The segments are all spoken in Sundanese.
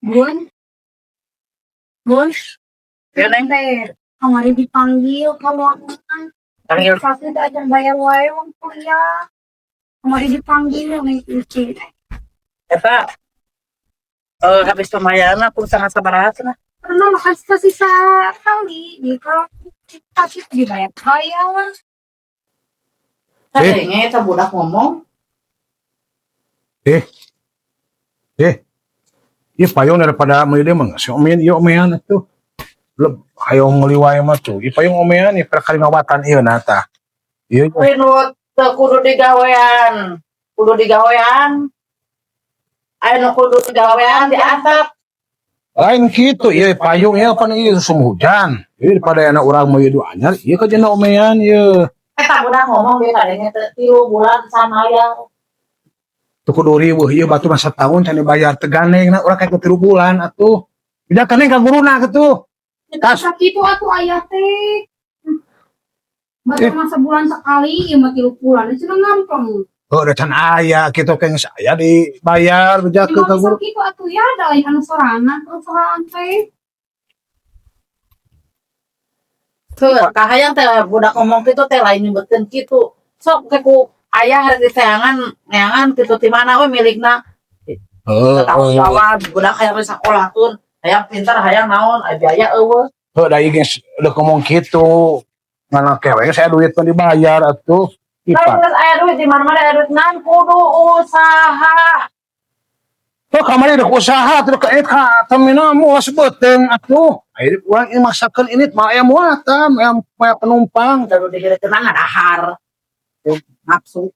Bun. Bun. Ya, Neng. Teh, kamari dipanggil ka ruangan. Panggil. Pasti teh acan bayar wae uang kuliah. Kamari dipanggil Neng Ici. Eta habis pembayaran aku sangat sabaraha cenah. Karena makasih sisa kali di kalau pasti dibayar bayar. Kadenge eta budak ngomong. Eh. Eh. Ieu payung daripada meuli deui mah si omean ieu omean atuh. Leb hayang meuli wae mah tuh. Ieu payung omean ieu kali ngawatan ieu na tah. Ieu Kuwi nu teu kudu digawean. Kudu digawean. Aya nu kudu digawean di atap. Lain kitu ieu payung ieu pan ieu musim hujan. Ieu daripada anak urang meuli du anyar ieu ka jana omean ieu. Eta budak ngomong dia kadenge teh 3 bulan can mayar. Teu kudu riweuh ieu batu mah satahun can dibayar teu gandeng na urang kayak 3 bulan atuh. Bejakeun ka guruna kitu. Tas. Sakitu atuh ayah teh. Batur mah sebulan sekali, ieu mah 3 bulan. Cenah ngampeng. Oh, udah can aya kitu ke geus aya dibayar bejakeun ka guru. Sakitu atuh ya da lain anu sorangan, perusahaan teh. Tuh, kahayang teh budak ngomong kitu teh lain nyebutkeun kitu. Sok teh ku ayah rek diteangan neangan kitu ti mana we milikna. Heuh, Tanggung jawab budak hayang disakolahkeun, hayang pintar, hayang naon, aya biaya euweuh. Heuh, da ieu geus udah ngomong kitu. Ngan kewe geus aya duit mah dibayar atuh. Lain Ipa. Geus aya duit di mana-mana aya duit ngan kudu usaha. Tuh kamari udah usaha tuh ke ka terminal muas beuteung atuh. Akhirnya urang ini maksakeun ini mah aya muatan, aya aya penumpang. Kudu digerekeun ngadahar. Nafsu.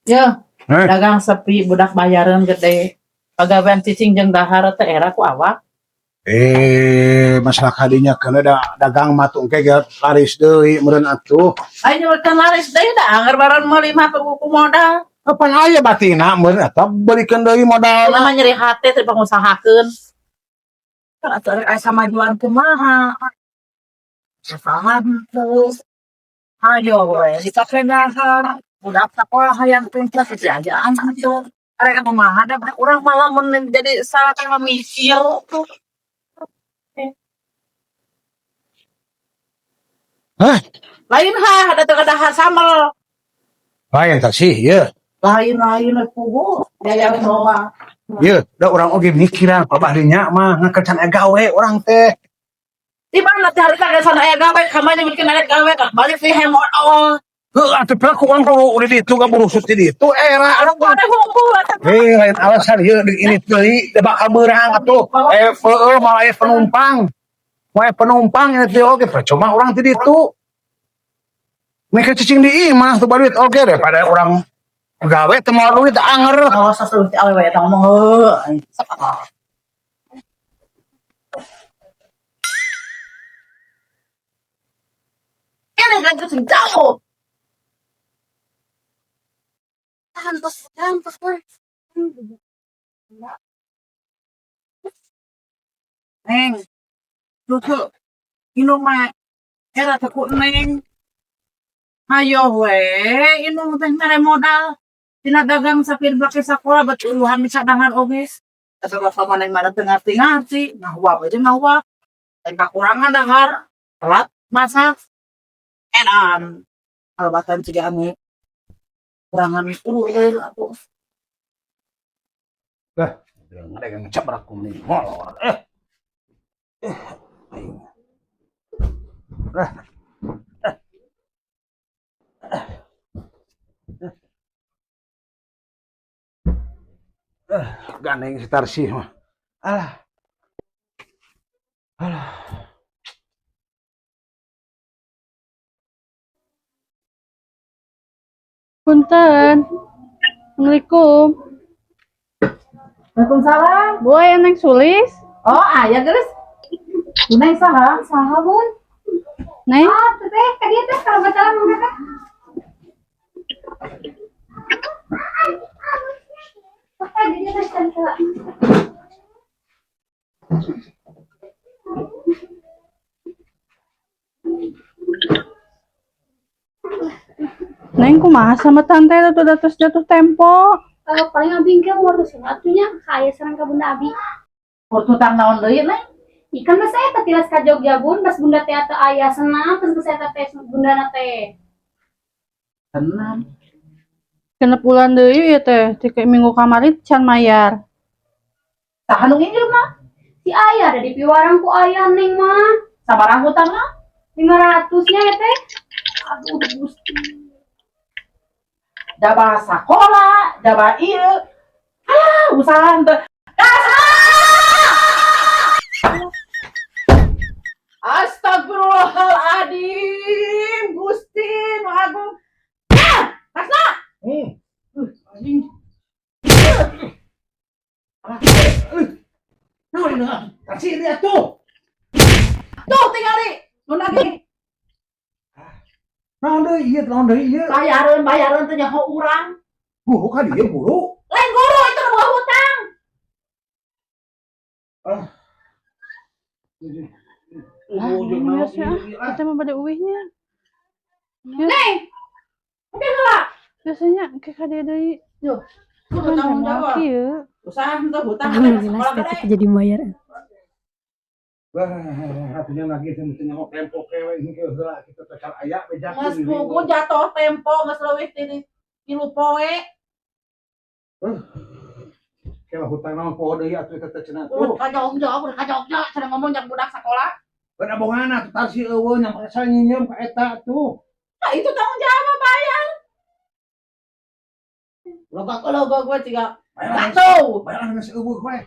Ya, Eh. dagang sepi budak bayaran gede. Pagawean cicing jeung dahar teh era ku awak. Eh, masalah kadinya kana da dagang mah tuh engke ge laris deui meureun atuh. Ayo nyebutkeun laris deui da anggar baran meuli mah ku modal. Kapan aya batina meureun eta belikeun deui modalna. Mah nyeri hate teh pangusahakeun. Kan atuh arek aya kamajuan kumaha. Usaha terus. Ayo we, dipake dahar. Budak sakola hayang pintar jajan atuh. Arek kumaha da urang malah mun jadi salah teh mah mikir tuh. Hah? Lain ha, ada teu dahar sambel. Lain tah sih, ieu. Lain-lain pugu biaya loba. Ieu, da urang oge mikiran pabahdinya mah ngakeun can aya gawe urang teh. Di mana teh harita geus aya gawe, kamari nyebutkeun aya gawe, balik si hemot awal. Heuh, atuh piraku urang kalau udah ditu ngaburusut di ditu era Anu mana hungkul eta. Eh, lain alasan ieu di ini deui da bakal beurang atuh. Eh, heueuh malah aya penumpang. Moal aya penumpang ini teh oge percuma urang ti ditu. Mikir cicing di imah tuh baduit oge daripada urang gawe teu moal duit anger. Kalau saseuh ti awewe eta ngomong heuh. Ini kan kucing jauh. Hantos, hantos mah. Neng, lucu. Inum mah era teh ku Neng. Hayo we, inum teh mere modal. Tina dagang sapir bake sakola bet uluhan bisa dahar oge. Asa bapak mana mana teu ngarti-ngarti, ngahuap aja ngahuap. Lain kakurangan dahar, telat masak. Edan. Albatan siga anu kurangan ureuh atuh. Lah, dagang cabrak ku nih molor. Eh. Eh, aing. Lah. Eh, gandeng si Tarsi mah. Alah. Alah. Punten. Assalamualaikum. Waalaikumsalam. Bu, aya Neng Sulis? Oh, aya geus. Neng saha? Saha, Bun? Neng? Ah, teteh, ka dieu teh kalau batalan mangga teh. Teh, di dieu teh tante. Neng, kumaha sama tante tuh datus jatuh tempo. Eh, paling abi engke ngurusin atuh nya ka aya sareng ka bunda abi. Kur tutang naon deui, Neng? Ikan mah saya teh tilas ka Jogja, Bun, pas bunda teh teu aya senam, pas saya teh bunda teh. Tenang. 6 bulan deui ya teh, ti minggu kamari can mayar. Saha nu nginjem? Si ayah ada di piwarang ku ayah, Neng mah. Sabaraha hutangna? 500 nya ya teh. Aduh, Gusti. Jaba sakola, jaba ieu. Ah, usaha teu. Astagfirullahaladzim, Gusti nu agung. Ah, Kasna. Anjing. Naon ini? Kasih dia tuh. Tuh tingali, nu nagih. Naon deui ieu, naon deui ieu? Bayareun, bayareun teh nyaho urang. Guru ka dieu guru. Lain guru itu nu boga hutang. Ah. Lah, geus ya. Kita mah bade uihnya. Neng, Oke heula. Biasanya ke ka dieu deui. Duh, kudu Kan tanggung teh jawab. kieu. Usaha henteu hutang Alhamdulillah sekolah tetep gede. jadi bayar. Wah, atunya lagi teh mesti nyaho tempo kewe ini ke heula kitu teh cal aya bejakeun. Geus pugu jatuh tempo geus leuwih ti 3 poe. Kewe hutang naon poho deui atuh eta teh cenah Udah tuh. ka Jogja, udah ka Jogja, cenah ngomong jang budak sekolah. Beun abongan atuh tarsi eueuh nya asa nyinjem ka eta tuh. Nah, itu tanggung jawab bayar. Logak logok gue juga. Bayaran Tuh. bayaran geus eueuh we.